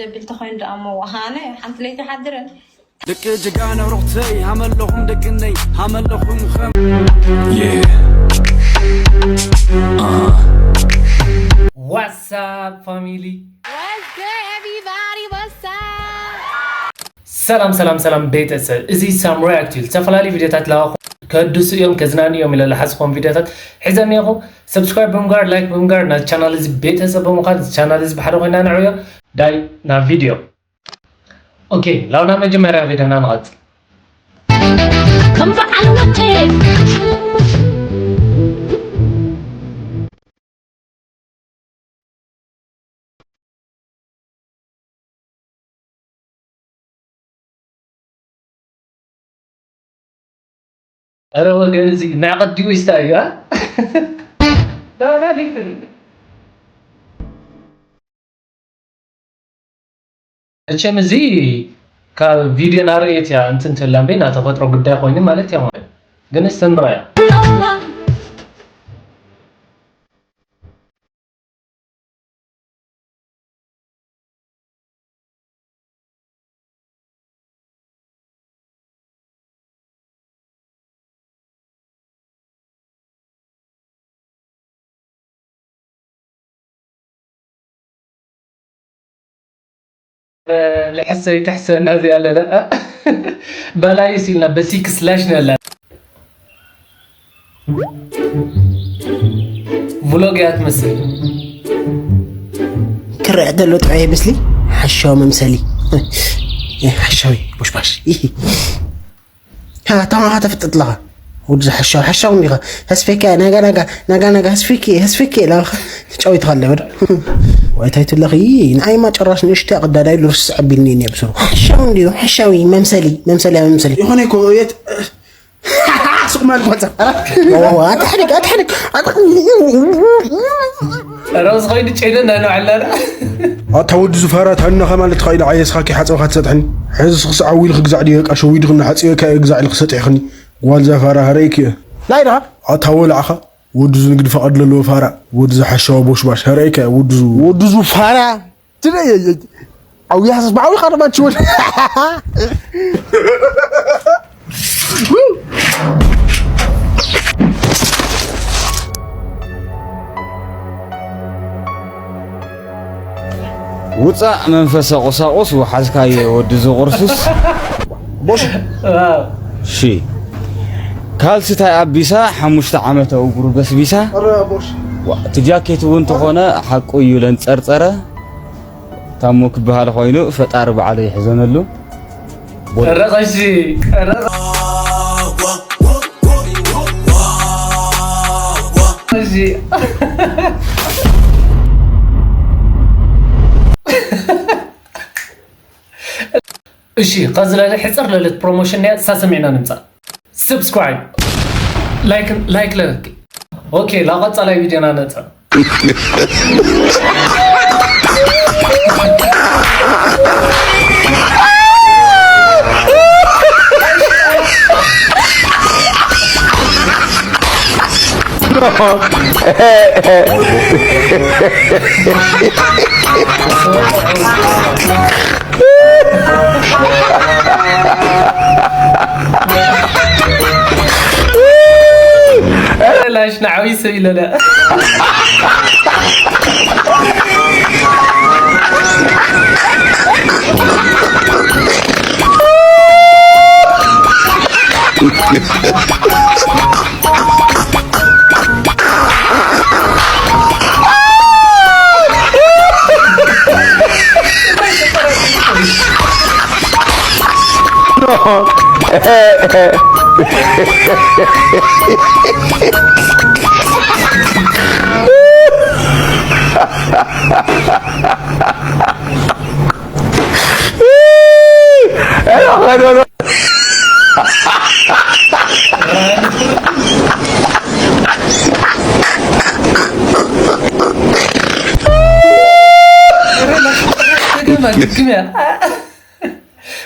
ዘብል ተኾይኑ ደኣ እሞ፣ ወሃነ ሓንቲ ለይቲ ሓድረን። ደቂ ጅጋና ሩኽተይ ሃመለኹም፣ ደቅነይ ሃመለኹም ኸም What's up family? What's good, everybody? What's up? ሰላም ሰላም ሰላም ቤተሰብ፣ እዚ ሳም ሪያክት እዩ። ዝተፈላለዩ ቪዲዮታት ለዋኹ ከድሱ እዮም፣ ከዝናኑ እዮም ኢለ ለሓዝኾም ቪዲዮታት ሒዘ እኒኹ። ሰብስክራይብ ብምግባር፣ ላይክ ብምግባር፣ ናብ ቻናል እዚ ቤተሰብ ብምዃን፣ እዚ ቻናል እዚ ብሓደ ኮይና ንዕዮ። ዳይ ናብ ቪዲዮ። ኦኬ፣ ላው ናብ መጀመርያ ቪዲዮና ንቐጽል። ከም በዓል መቼ ኧረ ወገን፣ እዚ ናይ ቀዲኡ ይስታ እዩ። አ? ዳና ሊክን መቸም እዚ ካብ ቪድዮ ናርእየት እያ። እንትን ትብላ እምበይ፣ ናይ ተፈጥሮ ጉዳይ ኮይኑ ማለት እያ ማለት። ግን እስቲ ንረኣያ። ልሕሰይ ትሕሰና እዚኣ ኣለና። በላይስ ኢልና በሲክስ ላሽ ነላ። ቭሎግ እያ ትመስል። ክረዕ ዘሎ ጥዑይ ምስሊ ሓሻዊ መምሰሊ ሓሻዊ ቦሽባሽ ተማኻ ተፍጥጥ ኣለኻ ወዲ ሓሻዊ ሓሻዊ እንዲኻ ተስፌካ ናጋ ናጋ ናጋ ናጋ ህስፊኪ ህስፊኪ ኢላልኻ ተጫዊትኻ ኣለበ ዋይታይ ትለኺ ንዓይማ ጨራሽ ንእሽተ ቅዳዳይ ልርስ ዓቢልኒ እየ ብስሩ ሓሻዊ እንዲዩ ሓሻዊ መምሰሊ መምሰሊ መምሰሊ ይኾነ ይኮ የት ሱቕ ማለት ወጻ ኣትሕድግ ኣትሕድግ ሮዝ ኾይኑ ጨይነ ናይ ንባዕልና ኣታ ወዲ ዝፋራ ታናኻ ማለት ትኻኢላ ዓየስኻ ከይሓፀብካ ትሰጥሕኒ ሕዚ ስኽስዓ ዊል ክግዛዕ ድዮ ቃ ሸዊድኽ እናሓፅበካ እየ ግዛዕ ኢልክ ሰጢሕኽኒ ጓል ዛፋራ ሃረይክ እየ ናይ ድኻ ኣታ ወላዕኻ ወዲ ዝንግዲ ፈቐድ ለለዎ ፋራ ወዲ ዝሓሻዋ ቦሽባሽ ሃረይካ እየ ወዲ ዙ ወዲ ዙ ፋራ ትበየየይ ዓውያስስ ብዓዊኻ ድማ ትሽወል ውፃእ መንፈሰ ቁሳቁስ ውሓዝካዮ ወዲ ዝቁርሱስ ሺ ካልሲ ታይ ኣቢሳ ሓሙሽተ ዓመተ እግሩ በስቢሳ ዋ፣ እቲ ጃኬት እውን ተኾነ ሓቁ እዩ ለንፀርፀረ ታሞ ክበሃል ኮይኑ ፈጣሪ በዓሉ ይሕዘነሉ ቀረቐሺ ቀረቐሺ እሺ ኸዚ ለለ ሕፅር ለለት ፕሮሞሽን እያ እሳ ሰሚዕና ንምፃእ ሰብስክራይብ ላይክ ላይክ ለክ ኦኬ ላቐፃላይ ቪዲዮና ነፃ ላሽ ንዓብይ ሰብ ኢለለ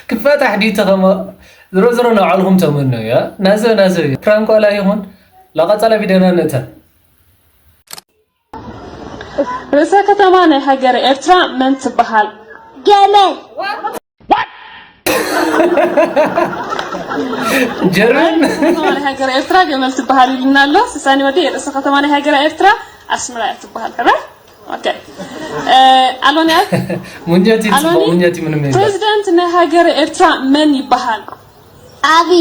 ክፋታሕ ዲዩ ተኸሞ ዝሮ ዝሮ ንባዕልኹም ተመኑ እያ ናዘ ናዘ እዩ ፕራንክ ዋላ ይኹን ላቐጻላ ቪድዮና ንእተን ርእሰ ከተማ ናይ ሃገረ ኤርትራ መን ትበሃል? ገመል ጀርመን ከተማ ናይ ሃገረ ኤርትራ ገመል ትበሃል ኢሉና ኣሎ። ስሳኒ ወዲ ርእሰ ከተማ ናይ ሃገረ ኤርትራ ኣስመራ እያ ትበሃል። ሕራይ ኦኬ። ኣሎንያ ሙኘቲ ጽቡቅ ሙኘቲ ምንም የለ ፕሬዚደንት ናይ ሃገረ ኤርትራ መን ይበሃል? ኣቢ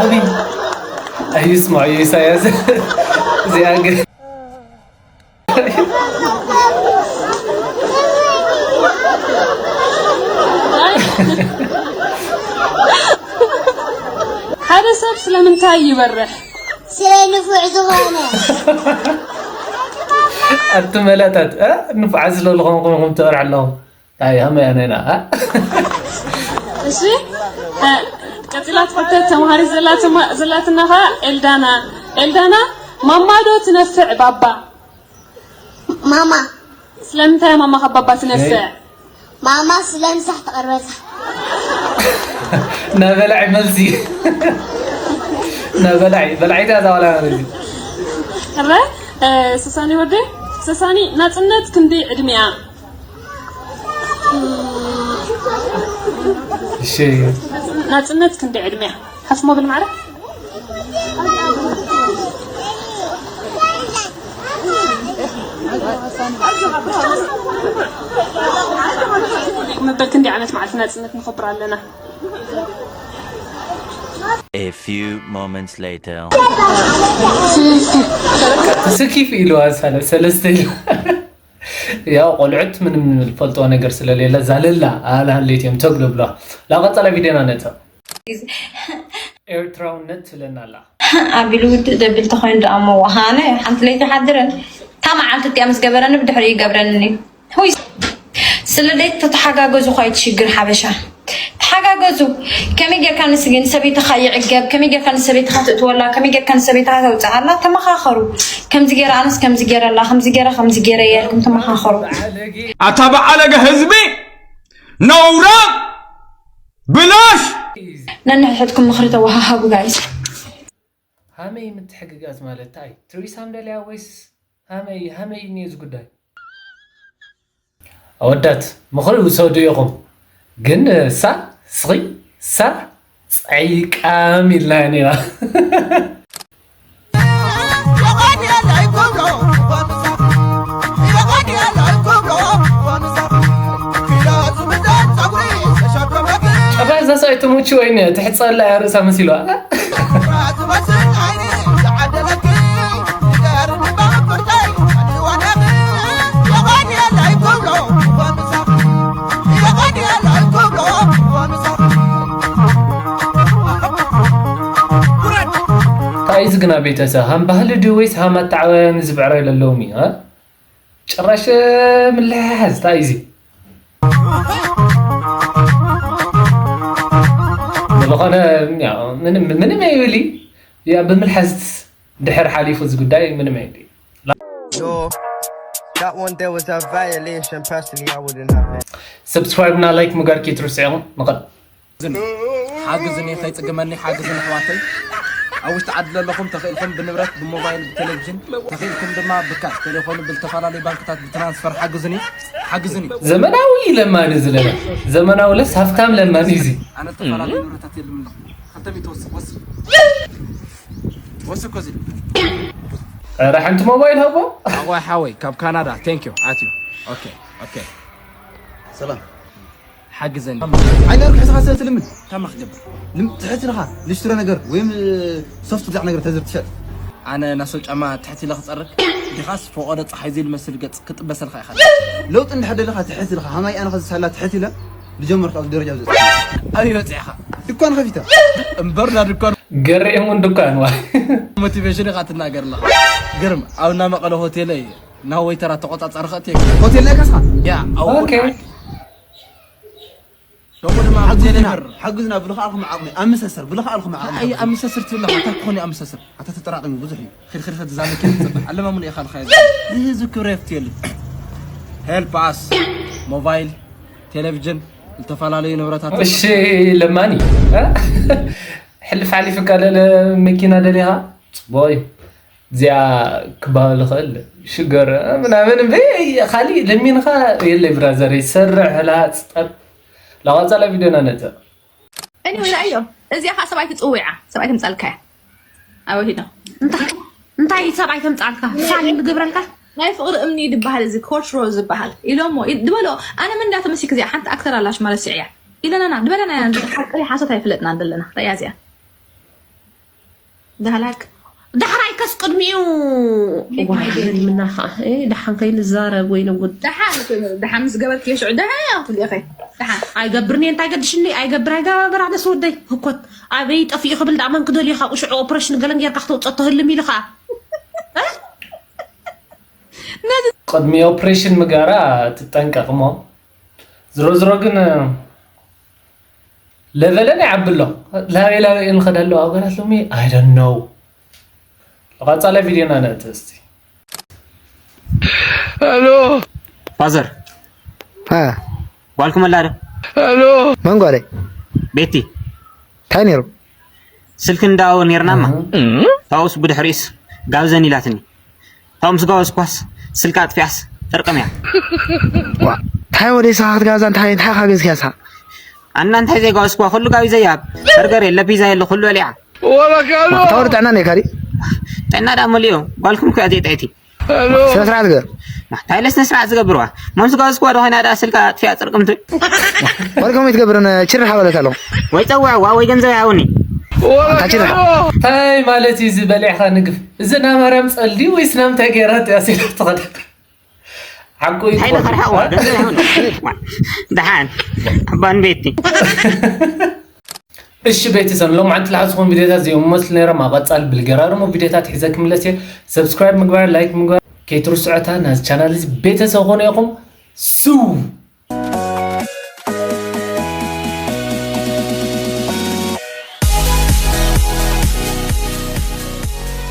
ኣቢ ኣይስማዕ ኢሳያስ እዚኣ ግን ሓደ ሰብ ስለምንታይ ይበርሕ? ስለ ንፉዕ ዝኾነ ኣቲ መላታት እ? ንፉዓት ስለ ዝኾንኩም ኢኹም ትበርሕ ኣለኹም ታይ ሃመ ያነና እ? እሺ እ፣ ቀፂላ ትፈተት ተምሃሪት ዘላትማ- ዘላትና ኸዓ ኤልዳና። ኤልዳና ማማ ዶ ትነፍዕ ባባ? ማማ ስለምንታይ ማማ ካብ ባባ ትነፍዕ? ማማ ስለ ምሳሕ ትቐርበልካ ናበላዒ መልሲ ናበላዒ በላዒታ ዛዋላ መልሲ ሕረ ሰሳኒ ወደ ሰሳኒ ናፅነት ክንደይ ዕድሚያ? እሺ ናፅነት ክንደይ ዕድሚያ? ሓፍ ሞብል ማዕረ መበል ክንደይ ዓመት መዓልቲ ናፅነት ንኸብር ኣለና? A few moments later. ትስኪፍ ኢልዋ ሳለ ሰለስተ ኢሉ ያው ቆልዑት ምንም ዝፈልጥዎ ነገር ስለሌለ ዛለላ ኣላሃለይት እዮም ተግዶ ብለዋ ናብ ቀፃላይ ቪድዮና ነተ ኤርትራውነት ትለና ኣላ ኣቢሉ ውድእ ዘብል ተኾይኑ ደኣ እሞ ወሃነ ሓንቲ ለይቲ ሓድርን እታ መዓልቲ እቲኣ ምስ ገበረኒ ብድሕሪ ይገብረኒ እዩ። ሁይ ስለ ደይ ተተሓጋገዙ ኳይ ትሽግር ሓበሻ ተሓጋገዙ ከመይ ጌርካ ንስጊ ንሰበይትኻ ይዕገብ ከመይ ጌርካ ንሰበይትኻ ትእትወላ ከመይ ጌርካ ንሰበይትኻ ተውፅኣላ ተመኻኸሩ ከምዚ ጌረ ኣነስ ከምዚ ጌረላ ከምዚ ጌረ ከምዚ ጌረ እየ ኢልኩም ተመኻኸሩ ኣታ በዓለገ ህዝቢ ነውራ ብላሽ ነንሕድሕድኩም ምኽሪ ተወሃሃቡ ጋይስ ሃመይ ምትሕግጋዝ ማለት እንታይ ትሪሳም ደልያ ወይስ ሃመይ ሃመይ እኒየ እዚ ጉዳይ ኣወዳት ምኽሪ ውሰዱ ኢኹም ግን እሳ ስኺ እሳ ፀይቃም ኢልና ኔራ ጨፋ እዛ ሰበይቲ ሙች ወይኒ ትሕፀላ እያ ርእሳ መሲልዋ እንታይ እዚ ግና ቤተሰብ ሃም ባህሊ ድዩ ወይስ ሃም ኣተዓባብያ ንዝብዕራይ ለለውም እዩ ጭራሽ ምልሕሓዝ እንታይ እዚ ዝኾነ ምንም ኣይብል ያ ብምልሓዝ ድሕር ሓሊፉ እዚ ጉዳይ ምንም ኣይብል Yo, that one there was a violation. Personally, I wouldn't have it. ሰብስክራይብ እና ላይክ ምግባር ከይትርስዑ ንቐል ሓግዝኒ ከይፅግመኒ ሓግዝኒ ኣሕዋተይ ኣብ ውሽጢ ዓዲ ዘለኹም ተኽእልኩም ብንብረት ብሞባይል ብቴሌቪዥን ተኽእልኩም ድማ ብካሽ ተሌኮኑ ብዝተፈላለዩ ባንክታት ብትራንስፈር ሓግዝኒ ሓግዝኒ ዘመናዊ ለማኒ ዝለና ዘመናዊ ለስ ሃፍታም ለማኒ እዚ ኣነ ዝተፈላለዩ ንብረታት የልምለኹ ከተሚ ተወስኽ ወስ ወስ እኮ እዚ ኧረ ሓንቲ ሞባይል ሃቦ ኣዋይ ሓወይ ካብ ካናዳ ቴንክ ዩ ኣትዩ ኦኬ ኦኬ ሰላም ሓግዘኒ ዓይነ ርክሕስኻ ስለ ትልምን ታማ ክገብር ልም ትሕት ኢልኻ ሊስትሮ ነገር ወይም ሶፍት ብዛዕ ነገር ተዝር ትሸጥ ኣነ ናሶ ጫማ ትሕት ኢለ ክፀርግ ዲኻስ ፈቆዶ ፀሓይ ዘይልመስል ገፅ ክጥበሰልካ ኢኻ ለውጥ እንድሕር ደለኻ ትሕት ኢልኻ ሃማይ ኣነ ከዚ ሳላ ትሕት ኢለ ዝጀመርካ ኣብዚ ደረጃ ዘ ኣበይ በፂሕኻ ድኳን ከፊተ እምበር ና ድኳን ገርኤም እውን ድኳን ዋ ሞቲቬሽን ኢኻ ትናገር ኣለኻ ግርም ኣብ እና መቐለ ሆቴለ እዩ ናብ ወይተራ ተቆፃፃሪ ከእትየ ሆቴል ናይ ካስኻ ያ ኣብ ኦኬ ሎሚ ድማ ኣብ ሓግዝና ቴሌብር ሓግዝና ብልኽኣልኩም ዓቕሚ ኣመሰሰር ብልኽኣልኩም ዓቕሚ ኣይ ኣመሰስር ትብለኻ እንታይ ክኾን እዩ ኣመሰስር ኣታ ተጠራቒሙ ብዙሕ እዩ ኺድ ኺድ ኺድ ዛመኪ ኣለማሙን ኢኻ ልኻ እዚ ህዝቢ ክብሪ የፍትየሉ ሄልፕ ኣስ ሞባይል ቴሌቪዥን ዝተፈላለዩ ንብረታት እሺ ለማኒ ሕልፍ ሓሊፍ እካ ለለ መኪና ደሊኻ ፅቡቅ እዩ እዚኣ ክበሃል ይኽእል ሽገር ምናምን እምበይ፣ ካሊእ ለሚንኻ የለይ ብራዘር፣ ይሰርሕ ህላፅ ጠብ። ላቐፃላ ቪድዮና ነፅእ። Anyway፣ ራእዮ እዚኣ ከዓ ሰብኣይ ትፅውዓ፣ ሰብኣይ ትምፃልካ እያ። ኣበ ሂዶ እንታይ እንታይ ሰብኣይ ከምፃልካ ሳል ንግብረልካ ናይ ፍቕሪ እምኒ ዝበሃል፣ እዚ ኮርች ሮዝ ዝበሃል ኢሎሞ ድበሎ። ኣነ ምን እንዳተመሲክ እዚኣ ሓንቲ ኣክተር ኣላሽ ማለት ስዕያ ኢለናና ድበለና። ሓቂ ሓሶት ኣይፍለጥና ዘለና። ረያ እዚኣ ዳህላክ ዳሕራይ ከስ ቅድሚኡ ሊክ ማይ ዴት። ምና ከዓ ደሓን ከይንዛረብ ወይ ንጉድ ደሓን ደሓን ምስ ገበርክዮ ሽዑ ደሓን ክትብልዮ ከይ ደሓን ኣይገብርኒ እንታይ ገድሽኒ ኣይገብር ኣይገብር ኣነ ስወደይ ህኮት ኣበይ ጠፊኡ ክብል ደኣ መን ክደልዩ ካብኡ ሽዑ ኦፕሬሽን ገለን ጌርካ ክተውፀ ተህልም ኢሉ ከዓ ቅድሚ ኦፕሬሽን ምግባራ ትጠንቀቕ እሞ ዝሮ ዝሮ ግን ለቨለን ይዓቢ ኣሎ። ላበይ ላበይ ንኸዳ ኣለዉ ኣገራት ሎሚ I don't know። ቀፃላይ ቪድዮና ነእቲ እስቲ። ሄሎ ፋዘር እ፣ ጓልኩም ኣላ ዶ? ሄሎ መን ጓለይ? ቤቲ እንታይ ነይሩ? ስልኪ እንዳው ኔርናማ ታውስ ብድሕሪስ ጋብዘን ኢላትኒ። ታው ምስ ጋወዝኳስ ስልካ ኣጥፊኣስ ጥርቅም እያ። ዋ፣ እንታይ ወደ ኢስኻ ክትጋብዛ እንታይ እንታይ ኢኻ ገዝኪያ ኢስኻ? ኣና እንታይ ዘይጋወዝኳ ኩሉ ጋቢዘያ። በርገር የለ ፒዛ የለ ኩሉ በሊዓ። ወለካ ሄሎ ታወር ጥዕና ነካ ዲ ጥዕና ዳ መሊኡ ጓልኩም ኩያ ዘይጠይቲ። ሄሎ ስነ ስርዓት ገር እንታይ ለስነ ስርዓት ዝገብርዋ? ማምስ ጋወዝኳ ዶ ኮይና ዳ ስልካ ኣጥፊኣ ጥርቅምቲ። ወልከም ይትገብርን ችር ሓበለት ኣለኹ ወይ ጸውዕዋ ወይ ገንዘብ ያውኒ። ወለካ ታችና ሄሎ እንታይ ማለት እዩ ዝበሊዕኻ ንግፍ? እዚ ናብ ማርያም ጸልዩ ወይስ ናብ እንታይ ገይራት እያ ሲላ ትኸዳ? ሓቁ እዩ እንታይ ንኸርሕዋ ገንዘብ ያውኒ። ደሓን ኣባን ቤቲ እሺ ቤተሰብ ሎማዓንቲ ዝሓዝኹም ቪዲዮታት እዚኦም መስሉ ነይሮም። ኣብ ቀፃሊ ብልገራርሙ ቪዲዮታት ሒዘ ክምለስ እየ። ሰብስክራይብ ምግባር፣ ላይክ ምግባር ከይትርስዑ። እታ ናዚ ቻናል እዚ ቤተሰብ ኾኑ ኢኹም። ሱ